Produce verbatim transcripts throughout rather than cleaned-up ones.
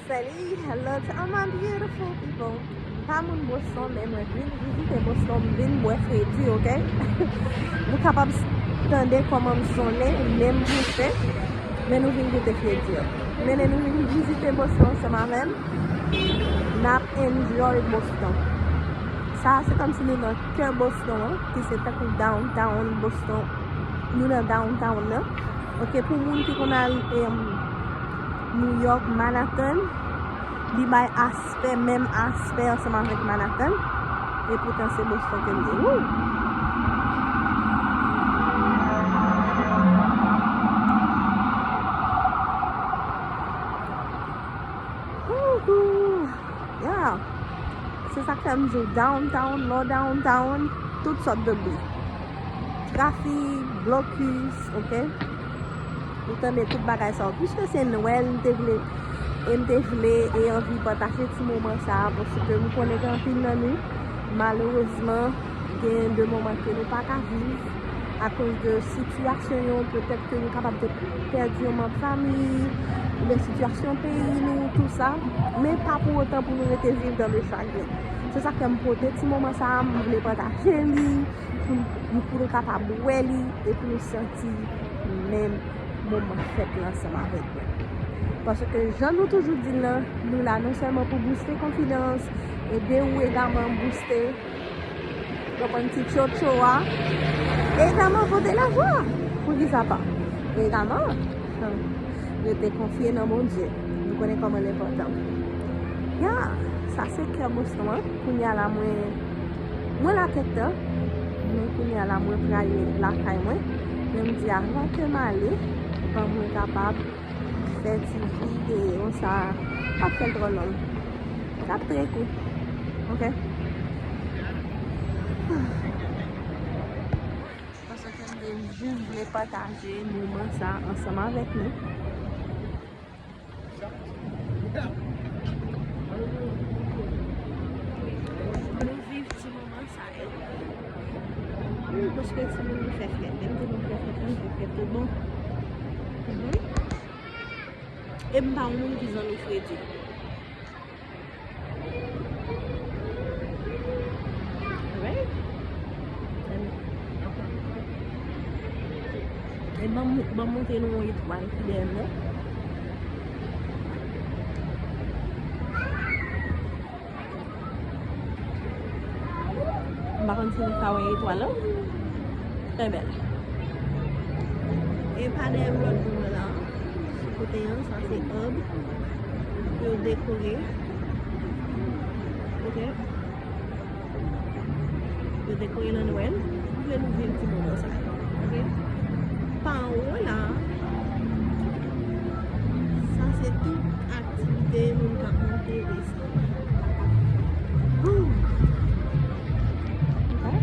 Salut, hello to all my beautiful people. M pa moun Boston, men mwen vin vizite Boston, m vin bwè fredi, ok? Nou kapab s- tande kòman m sonnen, men m bouche, men nou vin goute fredi an. Men lè nou vin vizite Boston ansanm avè m, n ap enjoy Boston. Sa a se kòmsi nou nan kè Boston an, ki se tankou downtown Boston. Nou nan downtown nan. Ok, pou moun ki konn al em, New York, Manhattan, li bay aspè, menm aspè ansanm avèk Manhattan. E poutan se Boston ke l ye. Woo! Wouhou! Yeah. Se sa k fè m di w, downtown, low downtown, tout sòt de bri. Trafik, blokis, ok? Ou tande tout bagay sa yo. Piske se Nwèl, m te vle, e m te vle e anvi pataje ti moman sa a, paske m konnen gen anpil nan nou, malerezman, gen de moman ke nou pa ka viv akoz de sitiyasyon yo, petèt ke nou kapab te pèdi yon manm fanmi, oubyen sitiyasyon peyi nou, tou sa, men pa pou otan pou nou rete viv dan le chagren. Se sa k fè m pote ti moman sa a, m vle pataje li, pou, pou nou kapab wè li, e pou nou santi menm moman fèt la ansanm avèk nou. Paske jan nou toujou di l lan, nou la non sèlman pou bouste konfidans, ede ou egalman bouste, konprann ti tchotcho a, e egalman pote lajwa. Poukisa pa? E egalman, hmm, rete konfye nan Bondye. Nou konnen kòman l enpòtan. Ya, sa se kè Boston an. Kounye a la, mwen, mwen lakèt la, men kounye a la, mwen prale lakay mwen. Men m di, avan ke m ale, ban mwen kapab fè ti videyo sa a. Pa fè l twò long. L ap trè kout. Ok? Paske m te jis vle pataje moman sa ansanm avèk nou. Nou viv ti moman sa yo. Paske timoun yo fè fèt. Lè m di nou fè fèt, nou fè fèt tout bon. Mhm. E m pa yon moun ki zanmi fredi. Right? E ban m, ban m montre nou yon etwal ki dèyè m nan. M pa konn si nou ka wè etwal la. Trè bèl. E pa dèyè m lòt bò la. Sou kote an, sa se ab. Yo dekore. Ok. Yo dekore nan Nwèl. M vle nou viv ti moman sa yo. Ok. Pa anwo la. Sa se tout aktivite moun k ap monte desann. Woo! Ok.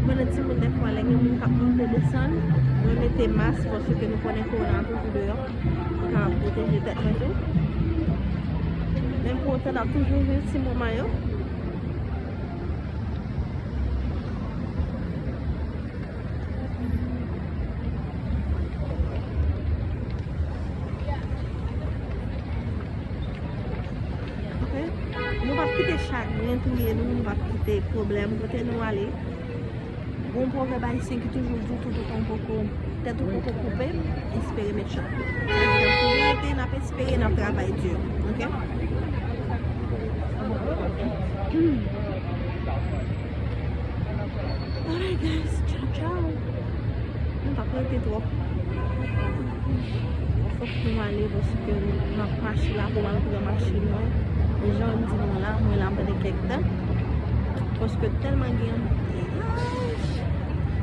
Mwen nan timoun dèfwa, lè gen moun k ap monte desann, mwen mete mas paske nou konnen kowona toujou deyò. Mwen ka pwoteje tèt mwen tou. Men pou otan, n ap toujou viv ti moman yo. Ok? Nou p ap kite chagren touye nou, nou p ap kite pwoblèm kote nou ale. Gon pwovèb ayisyen ki toujou di, tout otan w poko, tèt ou poko koupe, espere met chan. Sa vle di n ap toujou rete, n ap espere, n ap travay di. Ok? Alright, guys. Ciao, ciao. Nou p ap rete twòp. Fòk nou ale paske m ap mache la pou m al pran machin mwen. E jan m di nou la, mwen la pandan kèk tan. Paske tèlman gen anbouteya.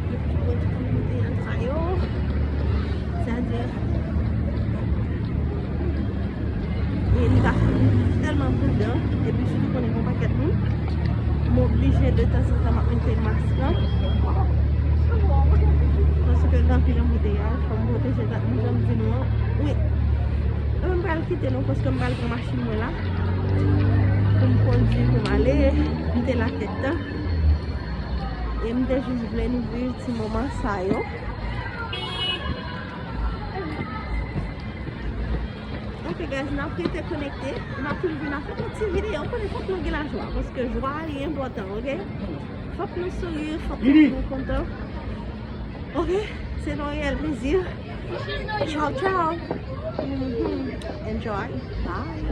Yo pran tout anbouteya sa yo. Sa di, e li pa fin tèlman pridan. Epi sitou konnen gon pakèt moun. M oblije de tanzantan m ap mete mas lan. Paske gen anpil anbouteyaj, fò m pwoteje tèt mwen, jan m di nou an. Wi. Ebyen, m pral kite nou paske m pral pran machin mwen la. Pou m kondui pou m ale, m te la kèk tan. E m te jis vle nou viv ti moman sa yo. Ok guys, n ap rete konekte. N ap toujou vin ak yon ti videyo. Ou konnen fòk nou gen lajwa, paske jwa a li enpòtan, ok? Fòk nou souri, fòk nou kontan. Ok? Se yon reyèl plezi. Ciao, ciao. Mhm. Enjoy. Bye.